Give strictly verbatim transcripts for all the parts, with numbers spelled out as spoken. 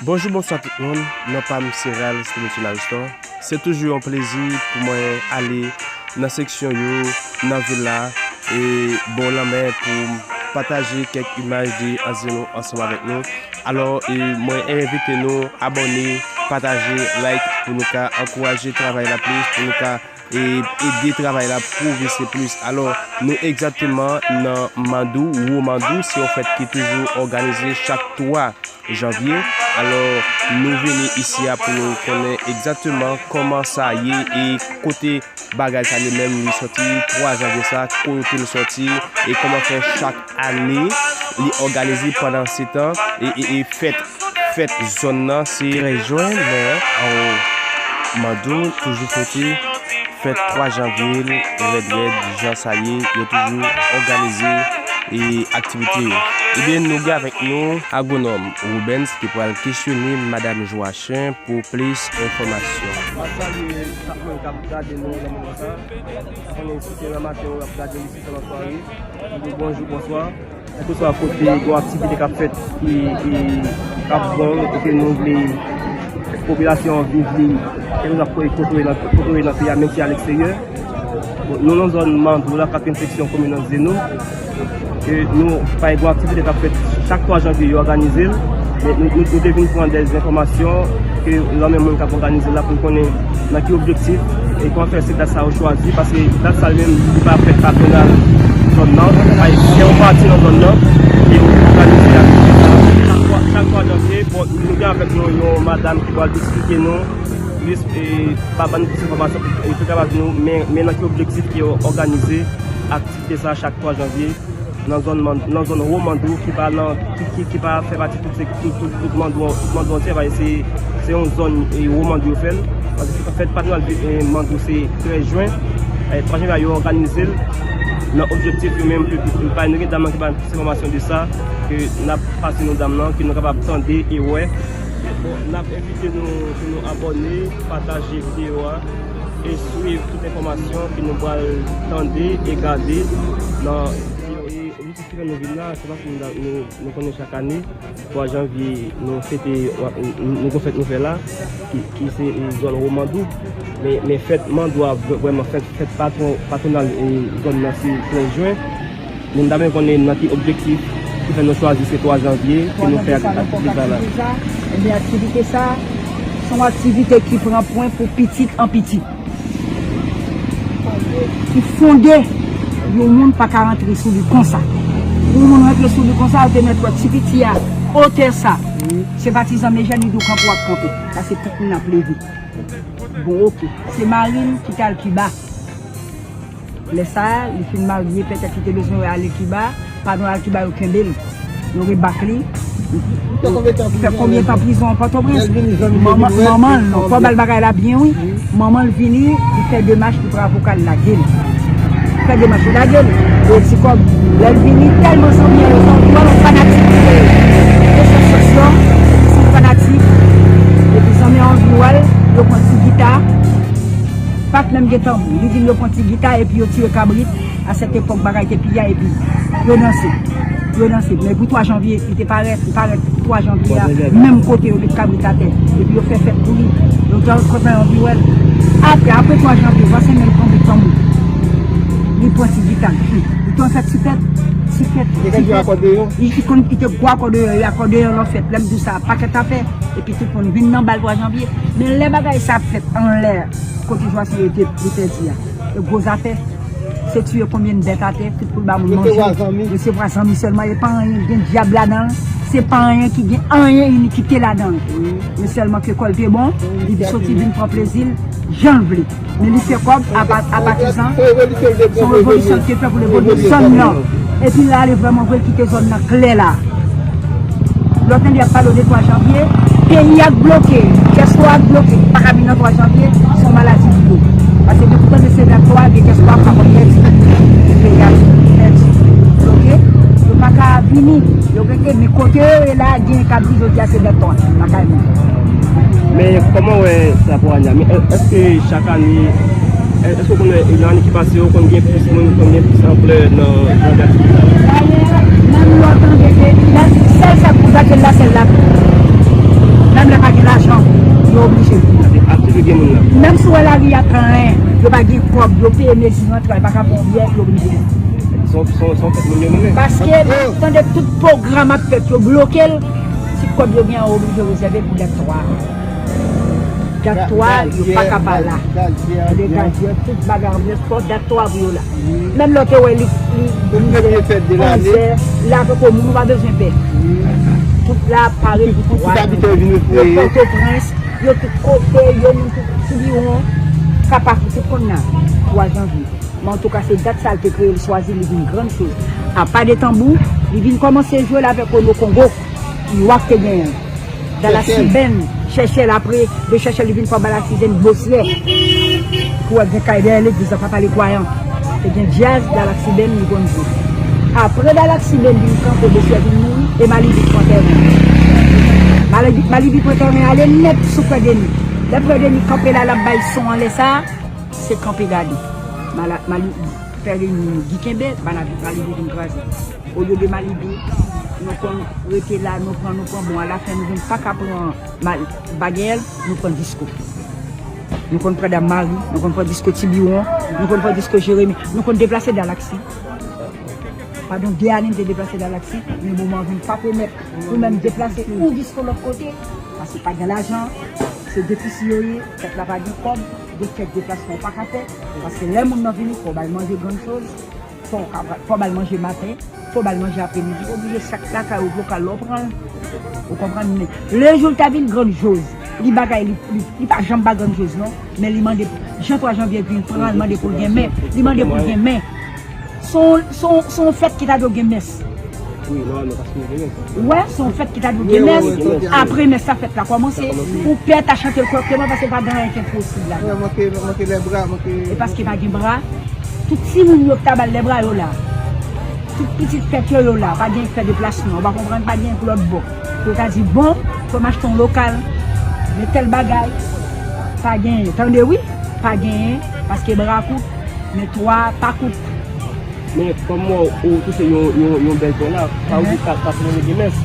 Bonjou, bonswa tout moun. Non pa m se Ralph Stevenson Aristor. Se toujou yon plezi pou mwen ale nan seksyon yo, nan vil la, e bò lanmè pou m pataje kèk imaj de Anzeno ansanm avèk nou. Alò, e mwen envite nou abòne, pataje, like pou nou ka ankouraje travay la plis, pou nou ka e ede travay la pwogrese plis. Alò, nou egzakteman nan Mandou, Wo Mandou, se yon fèt ki toujou òganize chak twa janvye. Alò, nou vini isi a pou nou konnen egzakteman kòman sa ye e kote bagay sa li menm li sòti twa janvye sa, kote l sòti e kòman fè chak ane li òganize pandan se tan e, e, e fèt, fèt zòn nan se trèz jen, men an Mandou toujou fete fèt twa janvye l rèd rèd, jan sa ye, yo toujou òganize e aktivite yo. Ebyen, nou gen avèk nou agwonòm Rubens ki pral kesyone Madam Joachin pou plis enfòmasyon. M ap salye chak moun k ap gade nou nan moman sa. Konnen si se nan maten ou ap gade li, si se nan sware, m di bonjou, bonswa. Kèlkeswa kote gen yon aktivite k ap fèt ki, ki, k ap bon, kote nou vle popilasyon an viv li, kèlkeswa kote, kote w ye nan, kote w ye nan peyi a, menm si a leksteryè. Bon, nou nan zòn Mandou la, katriyèm seksyon komin Anzeno, ke nou, pa gen yon aktivite k ap fèt chak twa janvye, yo òganize l. Men nou, nou, nou te vin pran dè enfòmasyon ke nan men moun k ap òganize l la pou n konnen nan ki objektif e kòman fè se dat sa yo chwazi, paske dat sa yo menm, li pa fèt patwonal zòn nan, pa se yon pati nan zòn nan, e nou òganize aktivite sa chak twa, chak twa janvye. Bon, nou gen avèk nou yon madanm ki pral eksplike nou plis, e pa ban nou plis enfòmasyon, e pou kapab di nou, men, men nan ki objektif ke yo òganize aktivite sa chak twa janvye nan zòn Man-, nan zòn Wo Mandou ki pa nan, ki, ki, ki pa fè pati tout, tout, tout, tout Mandou, tout Mandou antye, paske se, se yon zòn, e, Wo Mandou yo fè l. Paske fèt patwonal, e, Mandou se trèz jen. E, twa janvye a yo òganize l nan objektif yo menm, pou, pou, pa nou gen dam nan ki ba nou plis enfòmasyon de sa, ke n ap pase nou dam nan, ke nou kapab tande e wè. Bon, n ap envite nou pou nou abòne, pataje videyo a, e swiv tout enfòmasyon ke nou pral tande e gade nan videyo. E objektif ki fè nou vin la, se paske nou, nou, nou konnen chak ane, twa janvye, nou fete, nou, nou gon fèt nou fè la, ki, ki se, e, zòn Wo Mandou. Men, men fèt Mandou a vrè-, vrèman fèt, fèt patwon-, patwonal, e, zòn nan se trèz jen. Men m ta renmen konnen nan ki objektif ki fè nou chwazi se twa janvye pou nou fè ak-, aktivite sa la. Ebyen, aktivite sa, se yon aktivite ki pran pwen pou pitit an pitit. Ki fonde, yon moun pa ka rantre sou li konsa. Pou yon moun rantre sou li konsa, ou te mèt wè ti piti a, otè sa. Se patizan Mejèn, li di w kanpe, w ap kanpe. Paske tout moun ap leve. Bon, oke. Se mari l ki t al Kiba. Lè sa a, li fin marye, petèt li te bezwen ale Kiba, patwon al Kiba yo kenbe l. Yo rebak li. Li fè konbyen tan prizon an Pòtoprens? Manman, manman l, non, fò ba l bagay la byen, wi. Manman l vini, li fè demach, li pran avoka l, lage l. Li fè demach, li lage l. Li ti kòb. Lè l vini, tèlman zanmi an yo, zanmi an, fanatik, e, e, se sosyo, se fanatik. Epi zanmi an anvi wè l, yo pran ti gita. Pa t menm gen tanbou. Li di l yo pran ti gita epi yo tire kabrit. A sèt epòk, bagay te pi ya epi yo danse. Yo danse. Men pou twa janvye, li te parèt, li parèt twa janvye a, menm kote yo met kabrit atè. Epi yo fè fèt pou li. Yo di, "Kot mwen anvi wè l?" Apre, apre twa janvye, vwazen men l pran bout tanbou. Li pran ti gita l. Li te fè ti fèt, ti fèt, ti fèt. Li, li konn kite gwo akòdeyon, e akòdeyon lan fèt. Lè m di w sa, pakèt afè. Epi tout moun vin nan bal twa janvye. Men lè bagay sa ap fèt anlè kote Joachin yo te, yo te di a, e gwo zafè, se tiye konbyen bèt atè, tout pou l ba moun manje. Resevwa zanmi sèlman, e pa anyen ki gen dyab ladan l, se pa anyen ki gen anyen inikite ladan l. Men sèlman ke kò l te bon, li soti vin pran plezi l jan l vle. Men li fè kòb a pa-, a patizan. Se yon revolisyon li te fè pou levolisyon nan. Epi l ale vrèman vre, l kite zòn nan klè la. Lòt ane, y ap pale w de twa janvye. Peyi a k bloke, dyaspo a k bloke, pa ka vin nan twa janvye, se yon maladi pou yo. Paske depi w tande se dat twa, gen dyaspo a k pa konn pèdi. Peyi a pèdi, bloke. Yo pa ka vini. Yo rete, men kote yo ye la, gen kabri, jodi a se dat twa. Pa ka vini. Men kòman w wè sa pou ane a? Men è-, èske chak ane, è-, èske w konn wè nan ane ki pase yo, konn gen plis moun, konn gen plis anplè nan, nan gati? Menm lè w tande ke, sèl sa k pou gate l la, sèl lapli. Ou wè lari a plen, yo pa gen kòb, yo peye mezi rantre, yo pa ka pran byè, yo oblije. Son, son, son fèt moun yo mennen. Paske, tande tout pwogram ap fèt, yo bloke l. Ti kòb yo gen an, oblije rezève pou dat twa. Dat twa, yo pa ka pa la. Tande gazyè, tout bagay, anbyans fò, dat twa pou yo la. Menm lè w te wè li, li, li onzè, la, fè kou moun, nou pa bezwen pè. Tout la pare pou twa. Yo Pòtoprens, yo tout kote, yo moun tout Tibiwon, Kapafou, tout konn la, twa janvye. Men antouka, se dat sa l te kreye, l chwazi, li vin grann choz. Apa de tanbou, li vin kòmanse jwe l avèk Ono Kongo, ki w ap te genyen. Dalaxy Band, Chèchèl, apre de Chèchèl, li vin fò Balaxy Band, Boslè. Pou w ap gen kay dèyè legliz la, pa pale kwayan. Te gen djaz, Dalaxy Band, li konn jwe. Apre Dalaxy Band vin kanpe, Boslè vin mouri, e Malibu pran tèren. Malibu, Malibu pran tèren, ale nèt sou Frè Deni. Lè Frè Deni kanpe la, l ap bay son anlè sa, se kanpe gade. Mala-, Mali-, Frè Deni, Guy kenbe, Malibu, Malibu vin kraze. Olye de Malibu, nou konn rete la, nou pran, nou pran, bon, alafen nou vin pa ka pran Mal-, Bagèl, nou pran Disko. Nou konn pran Dam Mari, nou konn pran Disko Tibiwon, nou konn pran Disko Jeremi, nou konn deplase Dalaxy. Pandan de ane, m te deplase Dalaxy, men moman vin pa pèmèt ou menm deplase ou Disko lòt kote, paske pa gen lajan, se defisi yo ye, pèp la pa gen kòb, gen kèk deplasman ou pa ka fè, paske lè moun nan vini, fò w ba l manje grann choz, fò w ka, fò w ba l manje maten, fò w ba l manje apremidi, oblije chak lakay ou lokal la, ou pran l. Ou konprann? Men, lejou l ta vin grann choz, li bagay, li, li, li pa janm pa grann choz, non. Men li mande, jan twa janvye vin pran, li mande pou l gen men. Li mande pou l gen men. Se yon, se yon, se yon fèt ki ta dwe gen mès. Wi, nòmalman, paske nou gen mès. Wè, se yon fèt ki ta dwe gen mès. Apre mès sa, fèt la kòmanse. Ou pè ta chante l kòrèkteman, paske pa gen anyen ki enposib ladan. Manke, manke lè bra, manke. E paske pa gen bra, tout timoun yo ki ta ba l lè bra yo la. Tout pitit fèt yo, yo la. Pa gen fè deplasman. Ou pa konprann, pa gen pou lòt bò. Yo ta di, bon, fò m achte yon lokal. Men tèl bagay. Pa genyen. Tande wi, pa genyen. Paske bra kout, men twa pa kout. Men kòm ou, ou tou se yon, yon, yon bèl pwen la, sa ou di pa, pa tro gen mès.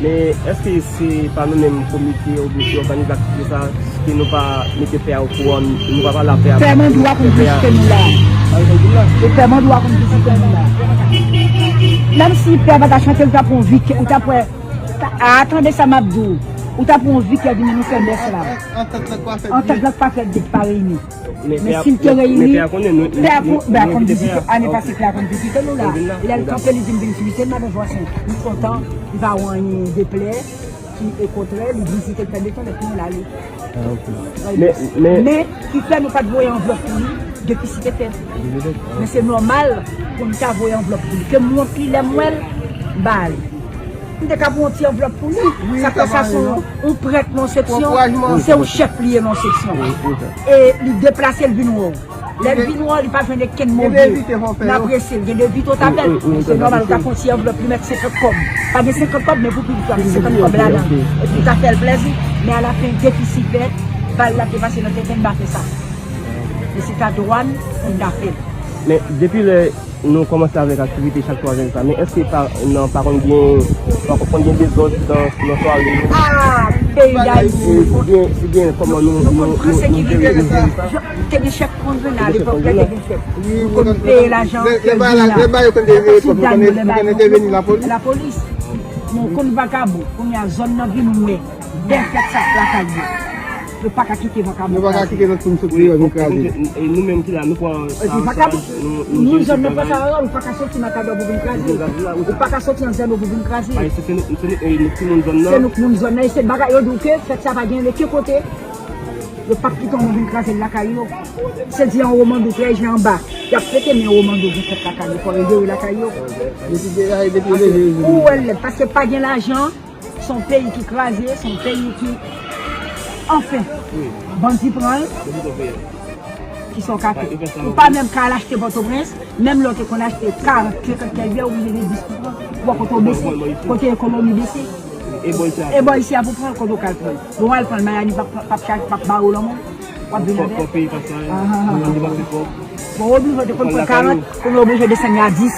Men èske se pa nou menm komite oubyen se òganize aktivite sa, ke nou pa mete pè a okouran, nou pa pale a pè a? Pè Mandou a konn vizite nou la. E pè Mandou a konn vizite nou la. Menm si pè pa ta chante, ou ta pran yon vike, ou ta pran, ta, a, tande sa m ap di w. Ou ta pran yon vike vini nou fè mès la. Antant la pa fèt, antant la pa fèt, vit pa reyini. Men si l te reyini, pè a konn vizite, ane pase pè a konn vizite nou la. Lè l kanpe, li di m vin vizite m, madan Jwasen. Li kontan, li pa wè anyen deplè, ki okontrè, li vizite l fè de tan lè fini l ale. Men ki fè nou pa t voye anvlòp pou li, depi si te fè. Men se nòmal pou n ta voye anvlòp pou li. Ke m wont li lè m wè l, m ba li. M te ka pran yon ti anvlòp pou li. Sa fè sa se yon, yon prèt nan seksyon, se yon chèf li ye nan seksyon. E li deplase, l vin wè w. Lè l vin wè w, li pa jwenn okenn move. N apresye l. Gen de vit ou ta fè l. Se nòmal, ou ta pran yon ti anvlòp, li mèt senkant kòb. Pa gen senkant kòb, men pou piblik la, gen senkant kòb ladan. Epi ou ta fè l plèzi. Men alafen, defisi fèt, bal la te pase nan tèt, m pa fè sa. Men se ta dwa n pou n ta fè l. Men depi lè nou kòmanse avèk aktivite chak twa janvye sa, men èske pa, nan, pa konn gen, pa konn gen dezòd nan, nan sware yo? Ah, peyi Dayiti. Si gen, si gen, kòman nou, nou, nou, nou jere sa? Te gen chèf konvena, alepòk la te gen chèf. Nou konn peye lajan, fè vin la. Lè ba yo konn te vini, lapolis. Nou konn vakabon, kounye a zòn nan vin mwè. Dèyè fèt sa, lakay yo. Yo pa ka kite vakabon kraze. Yo pa ka kite lòt moun sot deyò vin kraze. E nou menm ki la, nou pran sa, nou, nou, nou jèn nan pran sa, ou pa ka soti nan Kadò pou vin kraze. Ou pa ka soti an Zèno pou vin kraze. Se nou, se nou, e nou ki moun zòn nan. Se nou ki moun zòn nan, e se bagay yo di w ke fèt sa pa gen okenn kote. Yo p ap kite yon moun vin kraze lakay yo. Se di an Womando, trèz jen anba. Y ap fete, men Womando gen fèt lakay yo, fò yo jere lakay yo. Depi de, depi de, ou wè l lèd, paske pa gen lajan. Se yon peyi ki kraze, se yon peyi ki, anfen, bandi pran l, ki sa w ka fè? Ou pa menm ka al achte Pòtoprens, menm lè w te konn achte karant, senkant kèk byè, ou oblije gen dis pou pran. Ou wè kote w bese, kote ekonomi bese. E bò isi a pou pran l, kote w ka al pran l? Bon, w al pran l, Mayani p ap, p ap chache, p ap ba ou lanmò. W ap vin avè l. Bon, w oblije te konn pran karant, kounye a w oblije desann li a dis.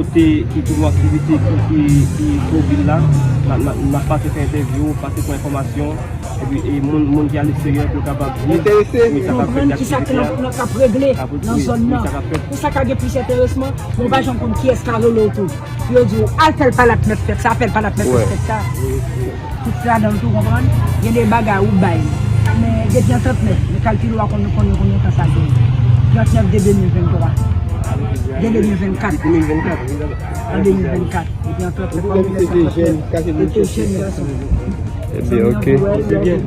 kote ki gen yon aktivite ki, ki, ki pran vil la, n ap, n ap, n ap pase fè entèvyou, pase pran enfòmasyon, epi e moun, moun ki aleksteryè pou yo kapab vin, wi, sa k ap fèt, konprann kisa ki aktivite a, nan, nan k ap regle nan zòn nan. Wi, sa k ap fèt. Pou sa ka gen plis enteresman, men w pa janm konn kiyès k a rele w tou. Pou yo di w, al fè l pa l ap mèt fèt sa, fè l pa l ap mèt fèt sa. Tout ladan l tou, konprann? Gen de bagay ou bay. Men depi an trannèf, men kalkile w a konn, konn, konbyen tan sa gen. Trannèf de de mil venntwa. De de mil vennkat. De mil vennkat. An de mil vennkat. Depi an trannèf, konbyen tan sa gen. Ebyen, ok. Ebyen,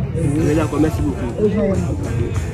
dakò, mèsi bokou.